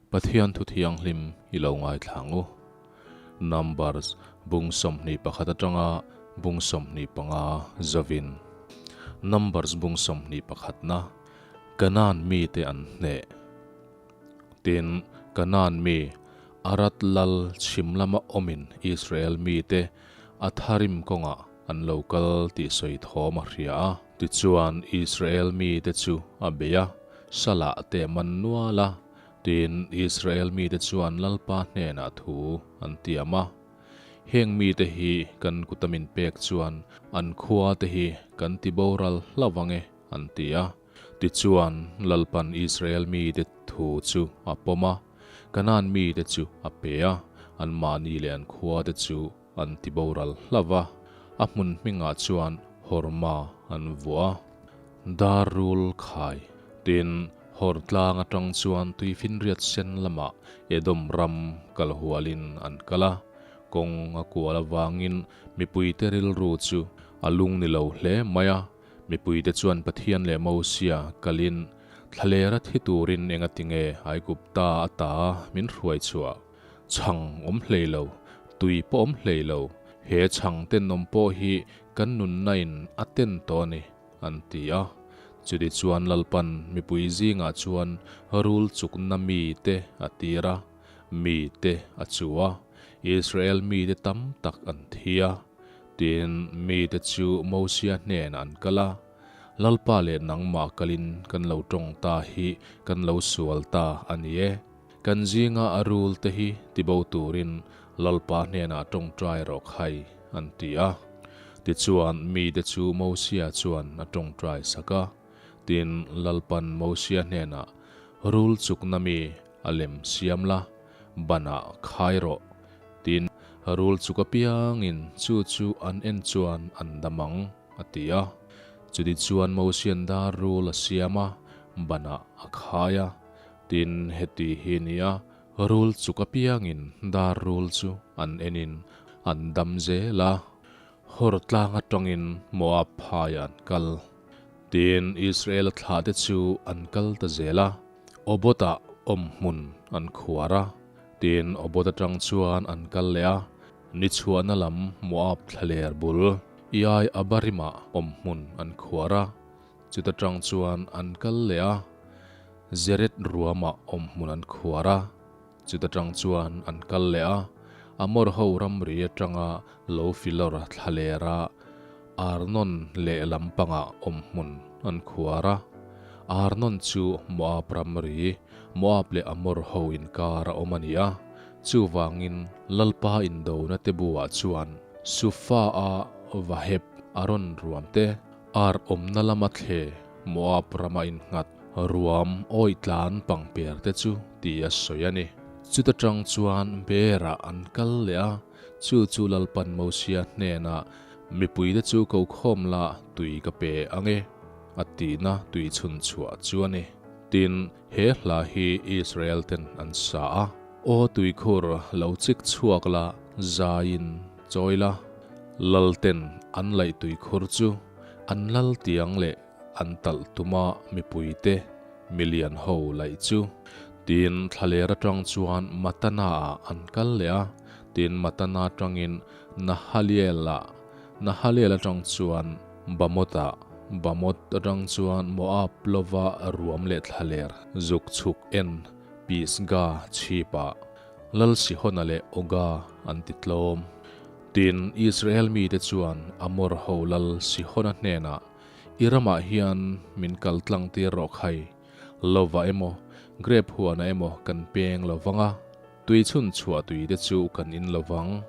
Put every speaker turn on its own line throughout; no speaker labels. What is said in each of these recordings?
Pathian thu thianghlim i lo ngaithla ang u. Numbers bung 21 atanga bung 25 zavin. Numbers bung 21 na Kanaan mite an hneh. Tin, Kanaan mi Arad lal chhim lama awmin Israel mite Atharim kawngah an lo kal tih sawi thawm a hria a. Tichuan, Israel mite chu a bei a, Salah te man nual a. Tin, Israel mite chuan Lalpa hnenah thu an tiam a, Heng mite hi kan kuta min pek chuan an khua te hi kan ti boral hlauh ang e, an ti a. Tichuan, Lalpan Israel mite thu chu a pawm a, Kanaan mite chu a pe a, anmahni leh an khua te chu an ti boral hlauh a, a hmun hmingah chuan Horma an vuah a. Dar rul khai. Tin, Hor tlang atang chuan tuifinriat sen lamah Edom ram kal hualin an kal a, kawng a kual avangin mipuite rilru chu a lung ni lo hle mai a. Mipuite chuan Pathian leh Mosia kalin thlalera thi turin engatinge Aigupta ata min hruai chhuah? Chhang awm hlei lo, tui pawh awm hlei lo, he chhang tenawm pawh hi kan nunna in a ten tawh a ni, an ti a. Chuti chuan Lalpan mipui zingah chuan rul chukna mite a tir a, mite a chu a, Israel mite tam tak an thi a. Tin, mite chu Mosia hnenah an kal a, Lalpa leh nangmah kalin kan lo tawng ta hi kan lo sual ta a ni e. Kan zinga a rul te hi tibo turin Lalpa hnenah tawngtai rawh khai, an ti a. Tichuan, mite chu Mosia chuan a tawngtai sak a. Tin, Lalpan Mosia hnenah, Rul chukna mi a lem siam la, banah khai rawh. Tin, rul chuk apiangin chu chu an en chuan an dam ang, a ti a. Chutichuan Mosian dar rul a siam a, banah a khai a. Tin, heti hi nia, rul chuk apiangin dar rul chu an enin an dam zel a, Hor tlang atangin Moab phaiah an kal. Tin, Israela thlahte chu an kal ta zel a, Obot-ah awm hmun an khuar a. Tin, Obot atang chuan an kal leh a, ni chhuahna lam Moab thlaler bul Iai Abarim-ah awm hmun an khuar a. Chuta tang chuan an kal leh a, Zeret ruamah awm hmun an khuar a. Chuta tang chuan an kal leh a, Amor ho ramri atanga lo filawr thlaler a, Arnon lehlam pangah awm hmun an khuar a. Arnon chu Moab ramri, Moab leh Amor ho inkar a awm a ni a. Chuvangin Lalpa indona te buah chuan Sufa-a Vaheb a rawn ruam te, Ar awmna lama thle Moab rama innghat ruam awih tlan pangper te chu ti a sawi a ni. Chuta tang chuan Beer-ah an kal leh a, chu chu Lalpan Mosia hnenah, Mipuite chu ko khawm la, tui ka pe ang e, a tihna tui chhun chhuah chu a ni. Tin, he hla hi Israel ten an sa a. Aw tuikhur lo chik chhuak la, zaiin chawi la. Lalten an laih tuikhur chu an lal tiang leh an talh tuma mipuite milian ho laih chu. Tin, thlaler atang chuan Matana-ah an kal leh a, tin Matana atangin Nahaliel-ah, Nahaliel atang chuan Bamot-ah, Bamot atang chuan Moab lova ruam leh thlaler zuk chhuk en Pisga chhipah Lal Sihona leh Oga an ti tlawm. Tin, Israel mite chuan Amor ho lal Sihona hnenah, I ramah hian min kal tlang tir rawh khai, lova emaw, grep huana emaw kan peng lo vang a, tui chhun chhuah tui te chu kan in lo vang,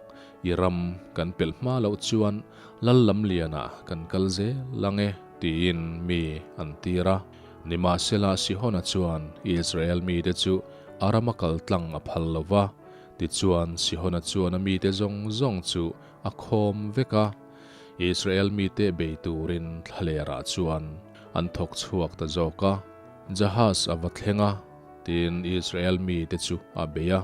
i ram kan pelh hma loh chuan lal lam lianah kan kal zel ang e, tiin mi an tir a. Nimahsela Sihona chuan Israel mite chu a rama kal tlang a phal lo va, Tichuan, Sihona chuan a mite zawng zawng chu a khawm vek a, Israel mite bei turin thlalerah chuan an thawk chhuak ta zawk a. Jahaz a va thleng a, tin Israel mite chu a bei a.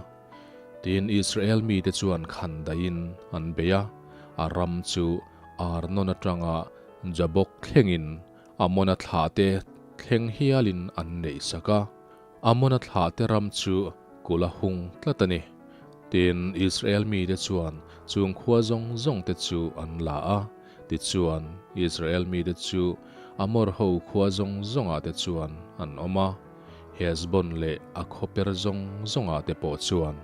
Tin Israel mite chuan khan daihin an bei a, a ram chu Arnon atanga Jabok thlengin Amona thlahte thleng hialin an neihsak a. Amona thlahte ram chu. Kulh a hung tlat a ni. Tin, Israel mite chuan chung khua zawng zawngte chu an la a. Tichuan, Israel mite chu Amor ho khua zawng zawngah te chuan an awm a, Hesbon leh a khawper zawng zawngah te pawh chuan.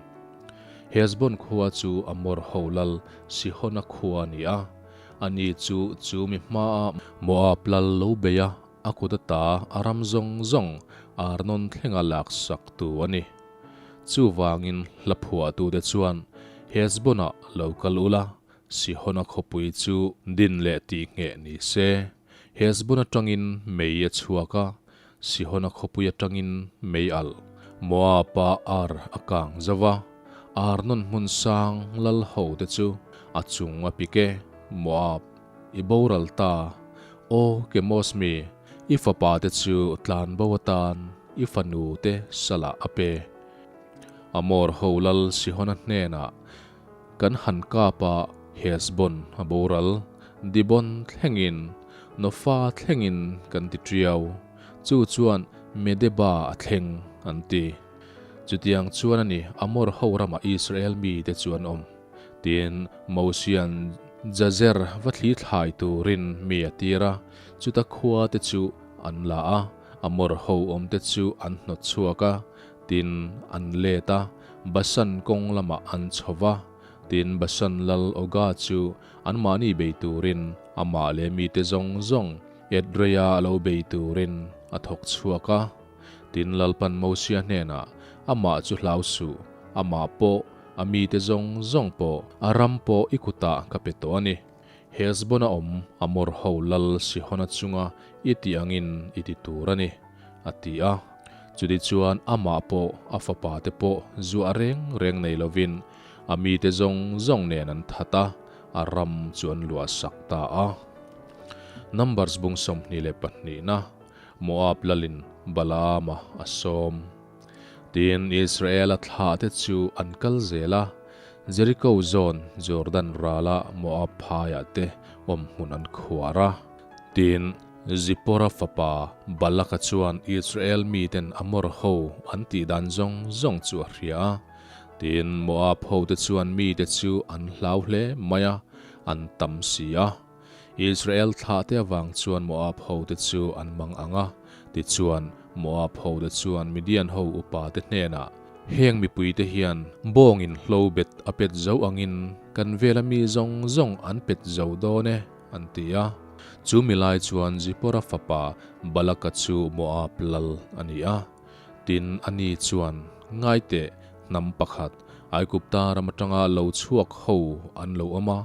Hesbon khua chu Amor ho lal Sihona khua a ni a, ani chu chu mi hmaa Moab lal lo bei a, a kut ata a ram zawng zawng Arnon thlenga laksak tu a ni. Chuvangin hla phuahtute chuan Hesbonah lo kal ula, Sihona khawpui chu din leh tih ngheh ni se. Hesbon atangin mei a chhuak a, Sihona khawpui atangin mei alh. Moab-a ar a kang zo va, Arnon hmun sang lal ho te chu a chung a pik e. Moab, i boral ta. Aw Kemos mi, i fapa te chu tlanbo atan i fanu te salah a pe. Amor ho lal Sihona hnenah Kan han kap a, Hesbon a boral, Dibon thlengin, Nofa thlengin kan ti ṭiau, chu chuan Medeba a thleng, an ti. Chutiang chuan a ni Amor ho ramah Israel mite chu an awm. Tin, Mosia'n Jazer va thli thlai turin mi a tir a, chuta khua te chu an la a, Amor ho awmte chu an hnawt chhuak a, Tin, an let a, Bashan kawng lamah an chho va. Tin, Bashan lal Oga chu anmahni bei turin amah leh mite zawng zawng Edreia a lo bei turin a thawk chhuak a. Tin, Lalpan Mosia hnenah, Amah chu hlau suh, amah pawh, a mite zawng zawng pawh, a ram pawh i kutah ka pe tawh a ni. Hesbon-a awm Amor ho lal Sihona chunga i tih angin i ti tur a ni. A ti a. Chutichuan amah pawh a fapa te pawh zuah reng reng nei lovin a mite zawng zawng nen an that a, a ram chu an luah sak ta a. Numbers bung 22 na, Moab lalin Balaama a sawm. Tin, Israela thlahte chu an kal zel a, Jeriko zawn Jordan rala Moab phaiah te awmhmun an khuar a. Tin, Zipporah fapa Balaka chuan Israel miten Amor ho an tih dan zawng zawng chu a hria a. Tin, Moab hote chuan mite chu an hlau hle mai a, an tam si a. Israel thlahte avang chuan Moab hote chu an mang ang a. Tichuan, Moab hote chuan Midian ho upate hnenah, Heng mipuite hian bawngin hlo bet a pet zo angin kan vela mi zawng zawng an pet zo dawn e, an ti a. Chu mi lai chuan Zipporah fapa Balaka chu Moab lal a ni a. Tin, ani chuan, Ngai teh, hnam pakhat, Aigupta ram atanga lo chhuak ho an lo awm a.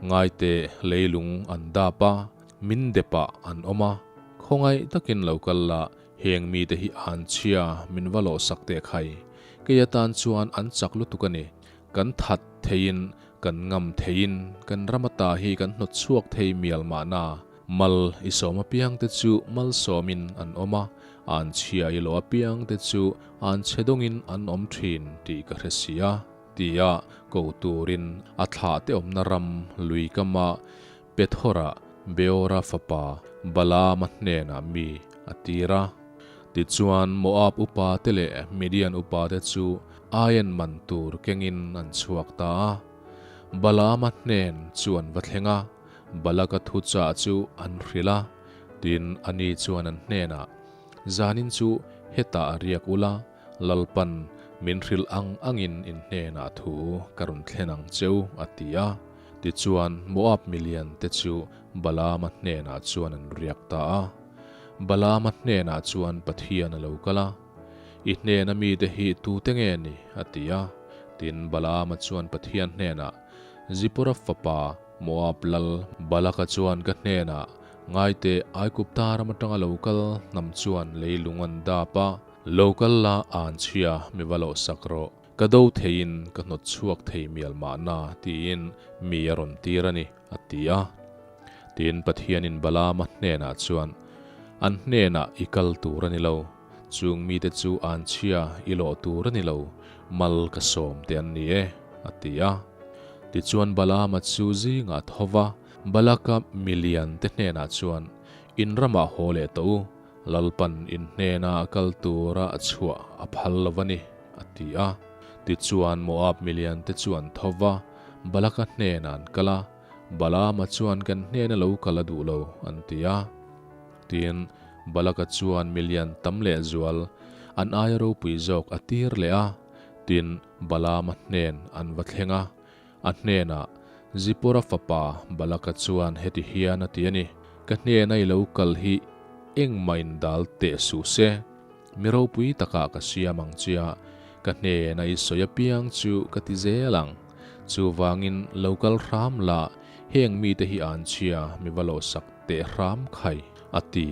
Ngai teh, leilung an dap a, min depah an awm a. Khawngaih takin lo kal la, heng mite hi an chhia min va lawhsak teh khai. Kei atan chuan an chak lutuk a ni. Kan that theiin, kan ngam theiin, kan ram ata hi kan hnawt chhuak thei mial mahna. Mal i sawm apiangte chu malsawmin an awm a, an chhia i lawh apiangte chu an chhe dawngin an awm thin tih ka hre si a, tia ko turin a thlahte awmna ram lui kama Pethora Beora fapa Balaama hnenah mi a tir a. Tichuan, Moab upate leh Midian upate chu aien man tur kengin an chhuak ta a. Balaama hnen chu an va thleng a, Balaka thuchah chu an hrilh a. Tin, ani chuan an hnenah, Zanin chu hetah a riak ula, Lalpan min hrilh ang angin in hnenah thu ka rawn thlen ang cheu, a ti a. Tichuan, Moab milian te chu Balaama hnenah chuan an riak ta a. Balaama hnenah chuan Pathian a lo kal a, I hnena mite hi tute nge ni? a ti a. Tin, Balaama chuan Pathian hnenah, Zipporah fapa Moab lal Balaka chuan ka hnenah, Ngaite, Aigupta ram atanga lo kal hnam chuan leilung an dap a, lo kal la an chhia mi va lawhsak rawh, ka do theiin ka hnawt chhuak thei mial mahna, tiin mi a rawn tir a ni, a ti a. Tin, Pathianin Balaama hnenah chuan, An hnenah i kal tur a ni lo, chung mite chu an chhia i lawh tur a ni lo, mal ka sawm te an ni e, a ti a. Tichuan Balaama chu zingah a tho va, Balaka milian te hnenah chuan, In ramah haw leh tawh u, Lalpan in hnena kal tura chhuah a phal lo va ni, a ti a. Tichuan Moab miliante chu an tho va, Balaka hnenah an kal a, Balaama chuan kan hnena lo kal a duh lo, an ti a. Tin, Balaka chuan milian tam lehzual an aia ropui zawk a tir leh a. Tin, Balaama hnen an va thleng a, a hnenah, Zipora fapa Balaka chuan heti hian a ti a ni, Ka hnena i lo kal hi engmah in dal teh suh se, mi ropui takah ka siam ang chia, ka hnena i sawi apiang chu ka ti zel ang. Chuvangin lo kal hram la, heng mite hi an chhia mi va lawhsak teh hram khai, a ti,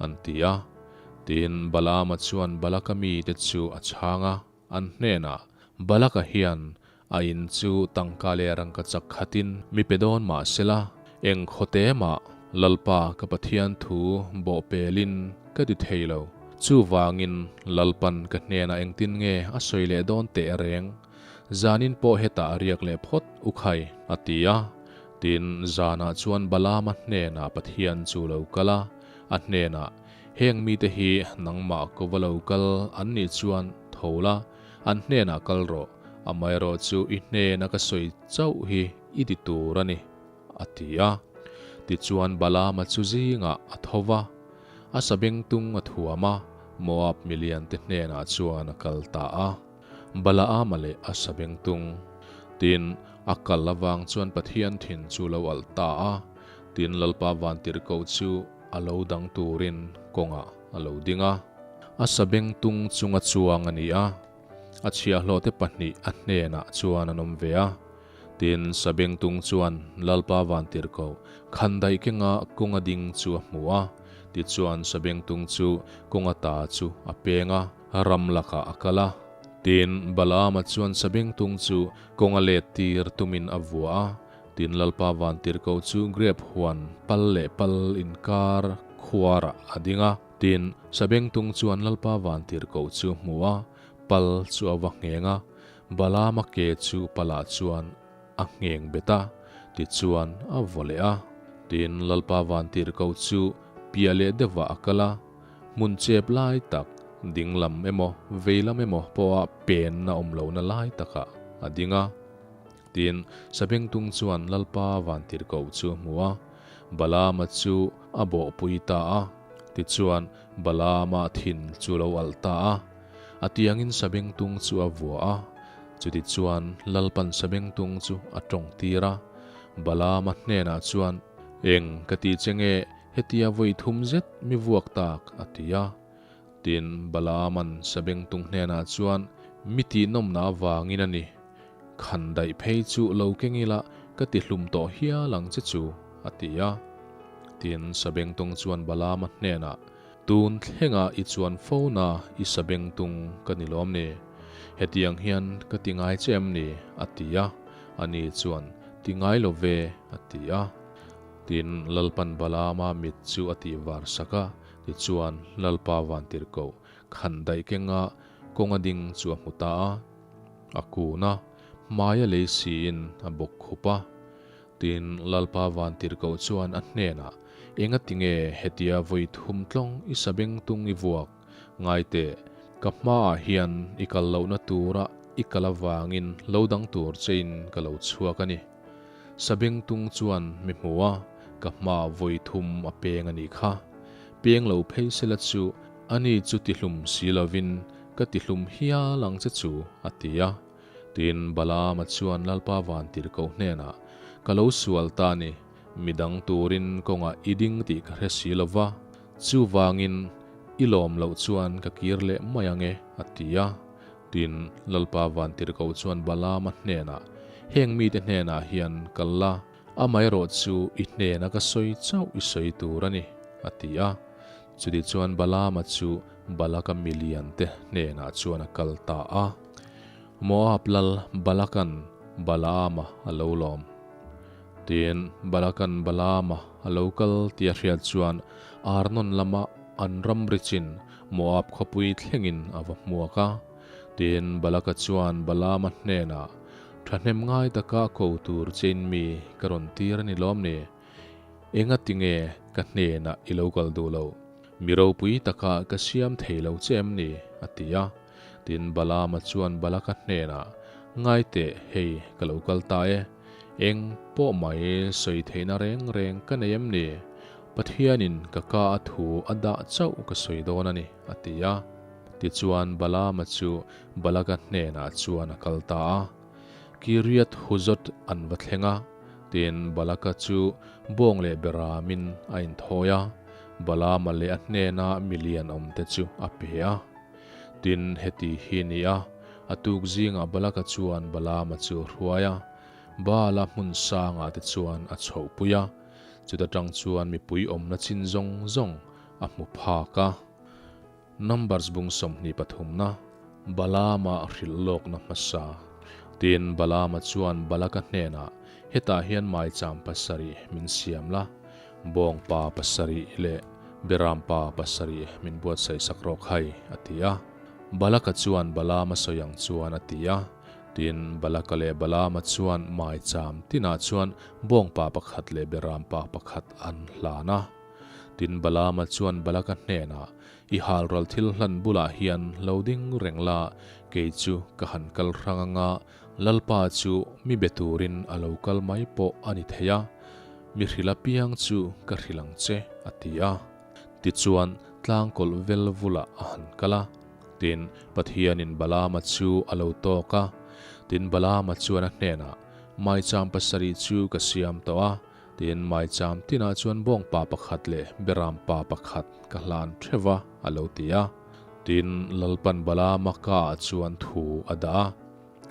an ti a. Tin, Balaama chuan Balaka mite chu a chhang a. An hnenah, Balaka hian a in chu tangka leh rangka chak khatin mi pe dawn mah sela, eng khawte mah Lalpa ka Pathian thu bawh pelin ka ti thei lo. Chuvangin Lalpan ka hnenah engtin nge a sawi leh dawn teh reng? Zanin pawh hetah a riak leh phawt u khai, a ti a. Tin, zanah chuan Balaama hnenah Pathian chu lo kal a, a hnenah, Heng mite hi nangmah ko va lo kal an nih chuan tho la, an hnenah kal rawh, amaherawh chu i hnena ka sawi chauh hi i ti tur a ni, a ti a. Tichuan Balaama chu zingah a tho va, a sabengtung a thuam a, Moab miliante hnenah chuan a kal ta a. Balaama leh a sabengtung. Tin, a kal avang chuan Pathian thin chu lo alh ta a, tin Lalpa vantirhkoh chu, A lo dang turin kawngah a lo ding a. A sabengtung chunga chuang a ni a, a chhiahhlawhte pahnih a hnenah chuan an awm ve a. Tin, sabengtung chuan Lalpa vantirhkoh khandaih kenga kawnga ding chu a hmu a. Tichuan sabengtung chu kawnga ta chu a peng a, ram lakah a kal a. Tin, Balaama chuan sabengtung chu kawnga let tir tumin a vuah a. Tin Lalpa vantirhkoh chu grep huan pal leh pal inkar khuarah a ding a. Tin, Sabengtung chuan Lalpa vantirhkoh chu hmu a, pal chu a va ngheng a, Balaama ke chu palah chuan a ngheng bet a, tichuan a vaw leh a. Tin, Lalpa vantirhkoh chu piah leh deuhvah a kal a, hmun chep lai tak, ding lam emaw vei lam emaw pawha penna awm lohna lai takah a ding a. Tin, Sabengtung chuan Lalpa vantirhkoh chu a hmu a, Balaama chu a bawhpui ta a. Tichuan, Balaama thin chu lo alh ta a, a tiangin Sabengtung chu a vua a. Chutichuan, Lalpan Sabengtung chu a tawngtir a. Balaama hnenah chuan, Eng ka ti che nge, hetia vawi thum zet mi vuak tak? a ti a. Tin, Balaama'n Sabengtung hnenah chuan, Mi tihnawmna avangin a ni. Khan daih phei chu lo keng ila ka ti hlum tawh hial ang che chu, a ti a. Tin, Sabengtung chuan Balaama hnenah, Tun thlengah i chuan fo na i Sabengtung ka ni lawm ni? Hetiang hian ka ti ngai che em ni? a ti a. Ani chuan, Ti ngai lo ve, a ti a. Tin, Lalpan Balaama mit chu a tih var sak a, tichuan Lalpa vantirhkoh khan daih kenga kawnga ding chu a hmu ta a. A kun a, hmaia lei siin a bawk khup a. Tin, Lalpa vantirhkoh chuan a hnenah, Engatinge hetia vawi thum tlawng i sabengtung i vuak? Ngai teh, ka hmaah hian i kal lohna tura i kal avangin lo dang tur chein ka lo chhuak a ni. Sabengtung chuan mi hmu a, ka hmaah vawi thum a peng a nih kha. Peng lo phei sela chu ani chu tihlum si lovin ka tihlum hial ang che chu, a ti a. Tin, Balaama chuan Lalpa vantirhkoh hnenah, Ka lo sual ta ni, midang turin kawngah i ding tih ka hre si lo va, chuvangin i lawm loh chuan ka kir leh mai ang e, a ti a. Tin, Lalpa vantirhkoh chuan Balaama hnenah, Heng mite hnenah hian kal la, amaherawh chu i hnena ka sawi chauh i sawi tur a ni, a ti a. Chutichuan Balaama chu Balaka miliante hnenah chuan a kal ta a. Moab lal Balakan Balaama a lo lawm. Tin, Balakan Balaama a lo kal tih a hriat chuan Arnon lama an ramri chin Moab khawpui thlengin a va hmuak a. Tin, Balaka chuan Balaama hnenah, Thahnem ngai taka ko tur chein mi ka rawn tir a ni lawm ni? Engatinge ka hnenah i lo kal duh lo? Mi ropui taka ka siam thei lo che em ni? a ti a. Tin, Balaama chuan Balaka hnenah, Ngai teh, hei, ka lo kal ta e. Eng pawh mai sawi theihna reng reng ka nei em ni? Pathianin ka ka a thu a dah chauh ka sawi dawn a ni, a ti a. Tichuan, Balaama chu Balaka hnenah chuan a kal ta a. Kiriath Huzot an va thleng a, tin Balaka chu bawng leh beramin a inthawi a, Balaama leh a hnena milian awmte chu a pe a. Tin, heti hi ni a, a tuk zingah Balaka chuan Balaama chu a hruai a, Baala hmun sangah te chuan a chhohpui a, chuta tang chuan mipui awmna chin zawng zawng a hmu phak a. Numbers bung 23na, Balaama hrilh lawkna hmasa. Tin, Balaama chuan Balaka hnenah, Hetah hian maicham pasarih min siam la, bawngpa pasarih leh berampa pasarih min buatsaih sak rawh khai, a ti a. Balaka chuan Balaama sawi ang chuan a ti a. Tin, Balaka leh Balaama chuan maicham tinah chuan bawngpa pakhat leh berampa pakhat an hlan a. Tin, Balaama chuan Balaka hnenah, I halral thil hlan bulah hian lo ding reng la, kei chu ka han kal hrang anga Lalpa chu mi be turin a lo kal mai pawh a ni thei a, mi hrilh apiang chu ka hrilh ang che, a ti a. Tichuan, tlangkawlh vel vulah a han kal a. Tin, Pathianin Balaama chu a lo tawk a. Tin, Balaama chuan a hnenah, Maicham pasarih chu ka siam tawh a, Tin, maicham tinah chuan bawngpa pakhat leh berampa pakhat ka hlan theuh a, a lo ti a. Tin, Lalpan Balaama kaah chuan thu a dah a,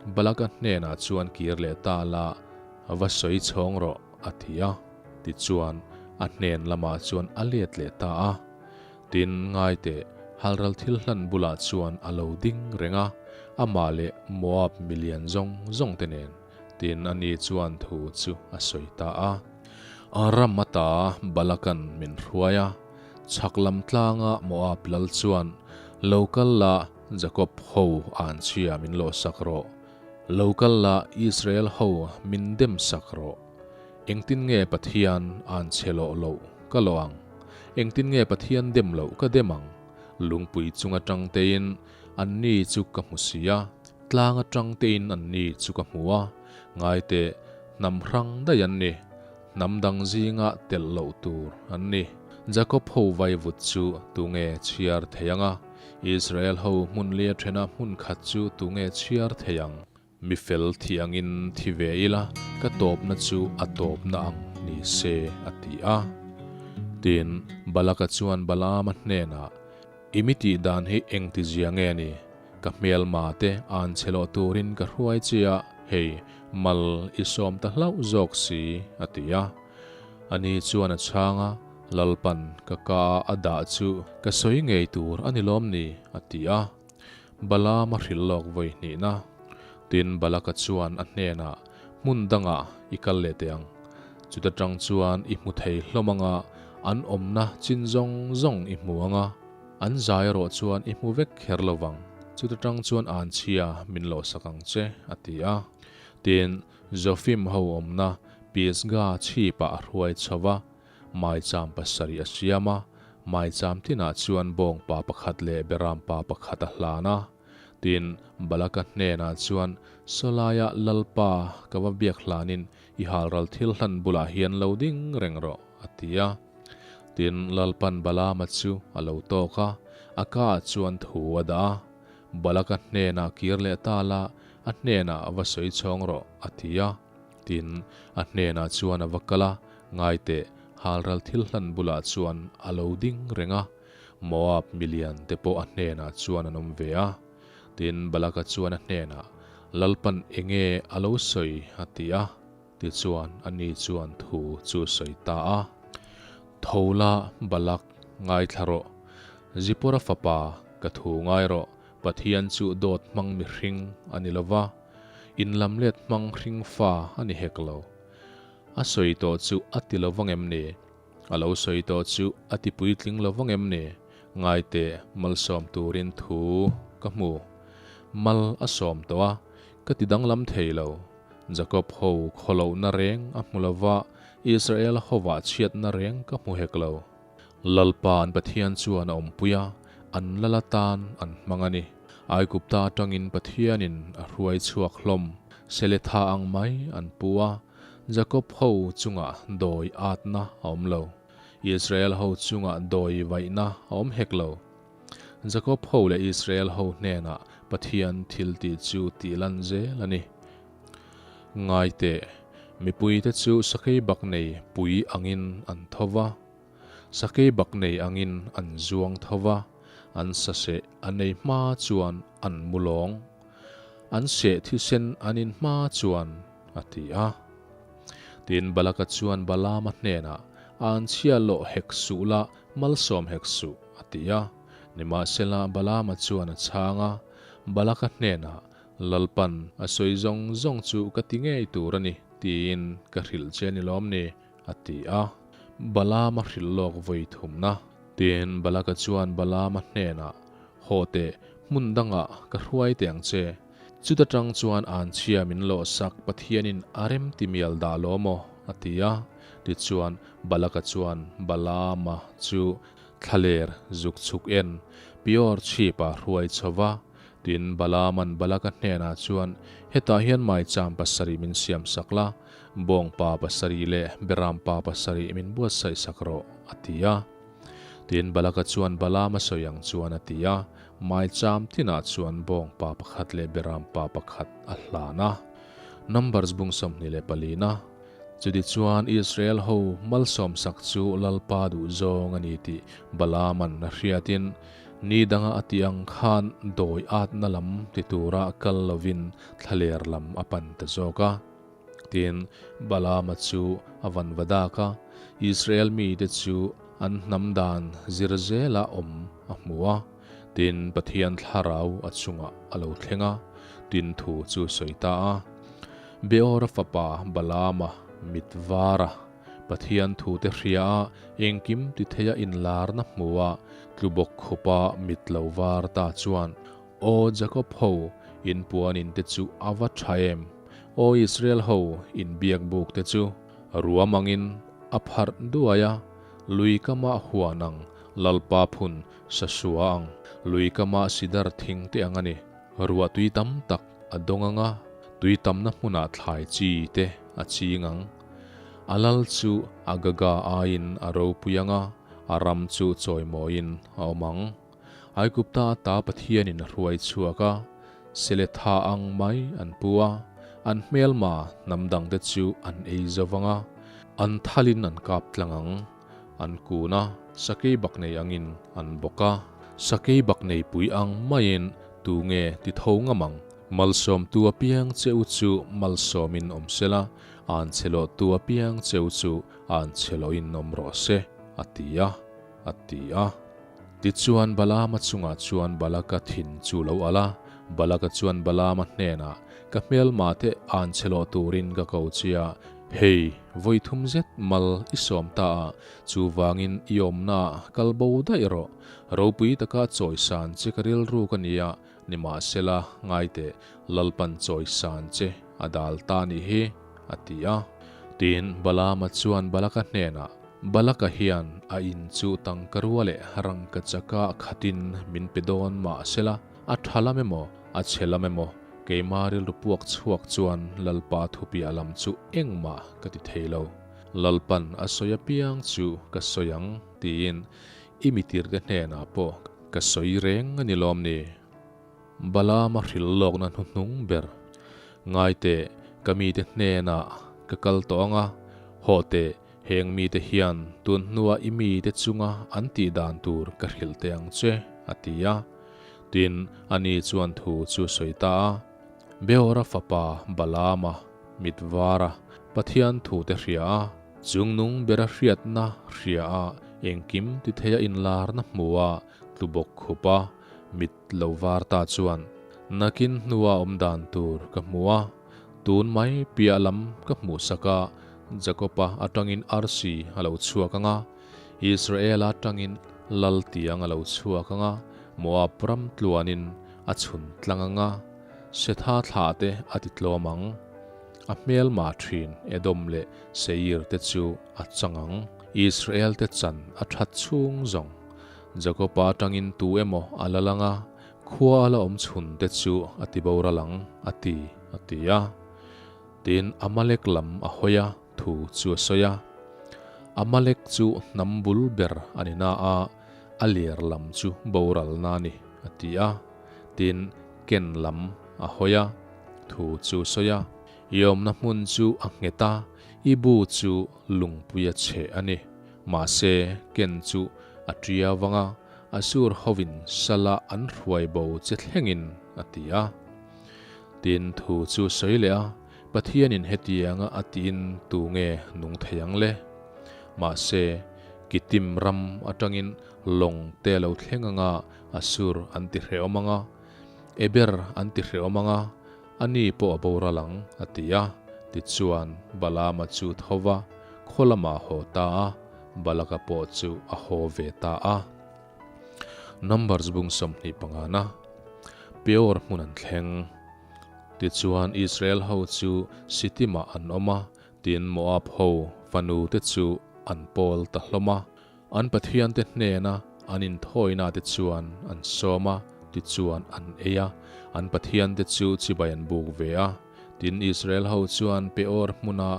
Balaka hnenah chuan kir leh ta la, va sawi chhawng rawh, a ti a. Tichuan, a hnen lamah chuan a let leh ta a. Tin, ngaiteh, halral thil hlan bulah chuan a lo ding reng a, amah leh Moab milian zawng zawngte nen. Tin, ani chuan thu chu a sawi ta a. Ram ata Balakan min hruai a, chhak lam tlanga Moab lal chuan, Lo kal la, Jakob ho anchhia min lawhsak rawh. Lo kal la, Israel ho min dem sak rawh. Engtin nge Pathian anchhe lawh loh ka lawh ang? Engtin nge Pathian dem loh ka dem ang? Lungpui chung atang tein anni chu ka hmu si a. Tlang atang tein anni chu ka hmu a, ngaiteh hnam hrang daih an ni, hnam dang zinga telh loh tur an ni. Jakob ho vaivut chu tunge chhiar thei ang a, Israel ho hmun lia thena hmun khat chu tunge chhiar thei ang? Mi fel thi angin thi ve ila, ka tawpna chu a tawpna ang ni se, a ti a. Tin, Balaka chuan Balaama hnenah, I mi tih dan hi engti zia nge ni? Ka hmelma te an che loh turin ka hruai che a, hei, mal i sawm ta hlauh zawk si, a ti a. Ani chuan a chhang a, Lalpan ka ka a dah chu ka sawi ngei tur a ni lawm ni? a ti a. Balaam a hrilh lawk vawi hnihna. Tin, Balaka chuan a hnenah, Hmun dangah i kal leh teh ang. Chuta tang chuan i hmu thei hlawm anga an awmna chin zawng zawng i hmu anga an zai erawh chuan i hmu vek kher lo vang. Chuta tang chuan anchhia min lawhsak ang che, a ti a. Tin, Zofim ho awmna Pisga chhipah a hruai chho va, maicham pasarih a siam a, maicham tinah chuan bawngpa pakhat leh berampa pakhat a hlan a. Tin, Balaka hnenah chuan, Sawlaia Lalpa ka va biak hlanin i halral thil hlan bulah hian lo ding reng rawh, a ti a. Tin, Lalpan Balaama chu a lo tawk a, a kaah chuan thu a dah a. Balaka hnenah kir leh ta la, a hnenah va sawi chhawng rawh, a ti a. Tin, a hnenah chuan a va kal a, Ngaiteh, halral thil hlan bulah chuan a lo ding reng a. Moab milian te pawh a hnenah chuan an awm ve a. Tin, Balaka chuan a hnenah, Lalpan enge a lo sawi? a ti a. Tichuan, ani chuan thu chu sawi ta a. Tho la, Balak, ngaithla rawh. Zipora fapa, ka thu ngai rawh. Pathian chu dawt hmang mihring a ni lo va, inlamlet hmang hring fa a ni hek lo. A sawi tawh chu a ti lo vang em ni? A lo sawi tawh chu a ti puitling lo vang em ni? Ngaite malsawm turin thu ka hmu. Mal a sawm tawh a, ka ti danglam thei lo. Jakob ho khawlohna reng a hmu lo va, Israel hovah chhiatna reng ka hmu hek lo. Lalpa an Pathian chuan a awmpui a, an lal atan an hmang a ni. Aigupta atangin Pathianin a hruai chhuak hlawm. Seletha ang mai an pu a, Jakob ho chungah dawi atna a awm lo. Israel ho chungah dawi vaihna a awm hek lo. Jakob ho leh Israel ho hnenah Pathian thil tih chu tih lan zel a ni. Ngai teh, mipuite chu sakei bak nei pui angin an tho va, sakei bak nei angin an zuang tho va, an saseh an ei hma chuan an mu lawng, an seh thisen an in hma chuan, a ti a. Tin, Balaka chuan Balaama hnenah, Anchhia lawh hek suh la, malsawm hek suh, a ti a. Nimahsela, Balaama chuan a chhang a, Balaka hnenah, Lalpan a sawi zawng zawng chu ka ti ngei tur a ni, tiin ka hrilh che ni lawm ni? a ti a. Balaama hrilh lawk vawi thumna. Tin, Balaka chuan Balaama hnenah, Haw teh, hmun dangah ka hruai teh ang che. Chuta tang chuan anchhia min lawhsak Pathianin a rem ti mial dah lo maw? a ti a. Tichuan, Balaka chuan Balaama chu thlaler zuk chhuk en Peor chhipa hruai chho va. Tin, Balaaman Balaka hnenah chuan, Hetah hian maicham pasarih min siamsak la, bawngpa pasarih leh berampa pasarih min buatsaihsak rawh, a ti a. Tin, Balaka chuan Balaama sawi ang chuan a ti a, maicham tinah chuan bawngpa pakhat leh berampa pakhat a hlan a. Numbers bung 24 na. Chutichuan Israel ho malsawmsak chu Lalpa duh zawng a ni tih Balaaman a hriatin, Ni danga a tih ang khan dawi atna lam ti tura kal lovin thlaler lam a pan ta zawk a. Tin, Balaama chu a van va dak a, Israel mite chu an hnam dan zir zela awm a hmu a. Tin, Pathian thlarau a chungah a lo thleng a, tin thu chu sawi ta a. Beora fapa Balaama mit var a. Pathian thute hria a, engkim ti theia inlarna hmu a, tlubawk khupa mit lo var ta chuan, Aw Jakob ho, in puanin te chu a va tha em? Aw Israel ho, in biakbuk te chu ruam angin a pharh duai a, lui kama huan ang, Lalpa phun sasua ang, lui kama sidar thing te ang a ni. Ruah tui tam tak a dawng ang a, tui tamna hmunah thlai chi te a ching ang. A lal chu Agaga aiin a ropui ang a, a ram chu chawimawiin a awm ang. Aigupta ata Pathianin a hruai chhuak a, Seletha ang mai an pu a, an hmelma hnam dangte chu an ei zo vang a, an thalin an kap tlang ang. An kun a, sakei bak nei angin an bawk a, sakei bak nei pui ang maiin tu nge ti tho ngam ang? Malsawmtu apiang che u chu malsawmin awm sela, an chhe lawhtu apiang che u chu an chhe lawhin awm rawh se, a ti a, a ti a. Tichuan Balaama chungah chuan Balaka thin chu lo alh a, Balaka chuan Balaama hnenah, Ka hmelma te an chhe lawh turin ka ko che a, hei, vawi thum zet mal i sawm ta a, chuvangin i awmnaah kal bo daih rawh, ropui taka chawisan che ka rilru ka ni a, Nimahsela, ngaiteh, Lalpan chawisan che a dal ta nih hi, a ti a. Tin, Balaama chuan Balaka hnenah, Balaka hian a in chu tangkarua leh rangkachaka khatin min pe dawn mahsela, a tha lam emaw, a chhe lam emaw, keima rilru puak chhuak chuan Lalpa thupiah lam chu engmah ka ti thei lo. Lalpan a sawi apiang chu ka sawi ang, tiin i mitirte hnenah pawh Ka sawi reng a ni lawm ni? Balaama hrilh lawkna hnuhnung ber. Ngai teh, ka mite hnenah ka kal tawh ang a, haw teh, heng mite hian tun hnua i mite chunga an tih dan tur ka hrilh teh ang che, a ti a. Tin, ani chuan thu chu a sawi ta a. Beora fapa Balaama mit var a, Pathian thute hria a, Chungnung bera hriatna hria a, engkim ti theia inlarna hmu a, tlu bawk khup a, mit lo var ta chuan nakin hnua awm dan tur ka hmu a, tun mai piah lam ka hmuhsak a, Jakob-a atangin arsi a lo chhuak ang a, Israel-a atangin lal tiang a lo chhuak ang a, Moab ram tluanin a chhun tlang ang a, Setha thlah te a ti tlawm ang. A hmelma thin Edom leh Seir te chu a chang ang. Israel te chan a that chhung zawng. Jakoba atangin tu emaw a la lang a, Khua a la awm chhun te chu a ti boral ang, a ti, a ti a. Tin, Amalek lam a hawi a, thu chu a sawi a. Amalek chu hnam bul ber a ni na a, a ler lam chu boral na a ni, a ti a. Tin, Ken lam a hawi a, thu chu a sawi a. I awmna hmun chu a nghet a, i bu chu lungpui a cheh a ni. Mahse, Ken chu a tia vang a, Asur hovin sala an hruai bo che thlengin, a ti a. Tin, thu chu sawi leh a, Pathianin hetianga a tiin tu nge nung thei ang le? Mahse, Kitim ram atangin lawng te lo thleng anga Asur an ti hrehawm anga, Eber an ti hrehawm anga, a ni pawh a boral ang, a ti a. Tichuan, Balaama chu tho va, khaw lamah a haw ta a, Balaka pawh chu a haw ve ta a. Numbers bung 25 na Peor hmun an thleng. Tichuan Israel ho chu Sittimah an awm a, tin Moab ho fanu te chu an pawl ta hlawm a. An pathiante hnena an inthawina te chuan an sawm a, tichuan an ei a, an pathiante chu chibai an buk ve a. Tin Israel ho chuan Peor hmuna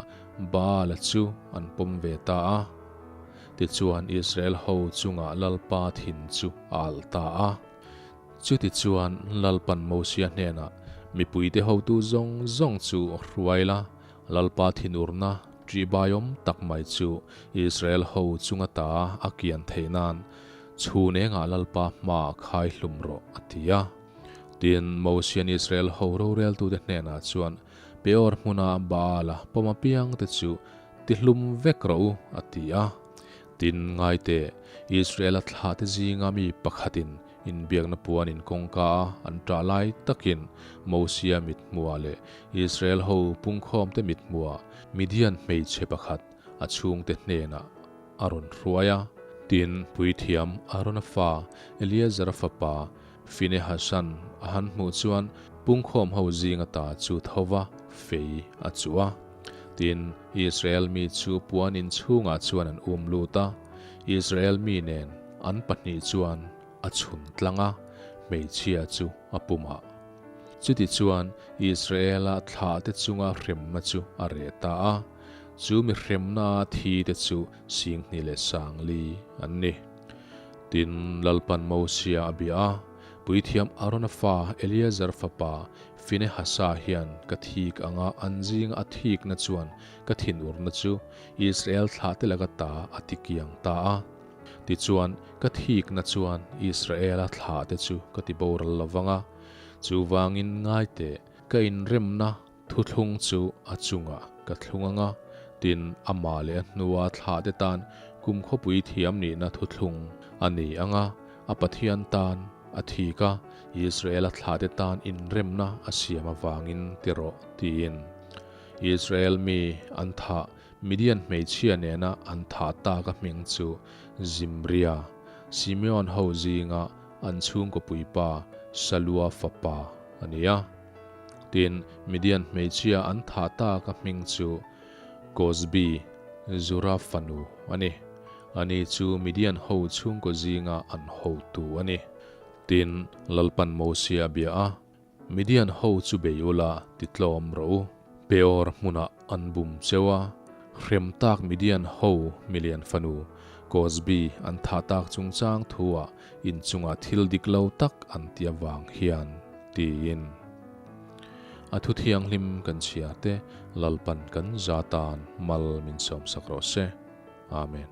Baala chu an pawm ve ta a. Tichuan Israel ho chungah Lalpa thin chu a alh ta a. Chutichuan Lalpan Mosia hnenah, Mipuite hotu zawng zawng chu hruai la, Lalpa thinurna ṭihbaiawm tak mai chu Israel ho chunga ta a kian theih nan chhun engah Lalpa hmaah khai hlum rawh, a ti a. Tin, Mosian Israel ho roreltute hnenah chuan, Peor hmuna Baala pawm apiangte chu tihlum vek rawh u, a ti a. Tin, ngaite, Israela thlahte zinga mi pakhatin inbiakna puanin kawngka a an ṭah lai takin Mosia mithmuah leh Israel ho pungkhawmte mithmuah Midian hmeichhe pakhat a chhungte hnenah a rawn hruai a. Tin, puithiam Arona fa Eleazara fapa Finehasan a han hmuh chuan pungkhawm ho zinga ta chu tho va fei a chuh a. Tin, Israel mi chu puan in chhungah chuan an um lut a, Israel mi nen an pahnih chuan a chhun tlang a, hmeichhia chu a pum a. Chutichuan Israela thlahte chunga hremna chu a reh ta a, chu mi hremna thi te chu 20,040 an ni. Tin, Lalpan Mosia a bia a, Puithiam Arona fa Eleazar fapa Finehasa hian ka thik anga an zinga a thikna chuan ka thinurna chu Israel thlahte laka ta a ti kiang ta a. Tichuan, ka thikna chuan Israela thlahte chu ka ti boral lo vang a, chuvangin ngai teh, ka inremna Thuthlung chu a chungah ka thlung ang a, tin, amah leh a hnua thlahte tan kum khawpui thiam nihna thuthlung a ni ang a, a Pathian tan a thik a, Israela thlahte tan inremna a siam avangin ti rawh, tiin. Israel mi an thah Midian hmeichhia nena an thah tak a hming chu Zimria, Simeon ho zinga an chhungkaw puipa Salua fapa a ni a. Tin, Midian hmeichhia an thah tak a hming chu Kozbi, Zura fanu a ni. Ani chu Midian ho chhungkaw zinga an hotu a ni. Tin, Lalpan Mosia a bia a, Midian ho chu bei ula ti tlawm rawh u. Peor hmunah an bum cheu a, hrem tak Midian ho milian fanu Kozbi an thah tak chungchang thuah inchungah thil dik lo tak an ti avang hian, tiin. A thu thianghlim kan chhia te Lalpan kan za tan mal min sawmsak rawh se. Amen.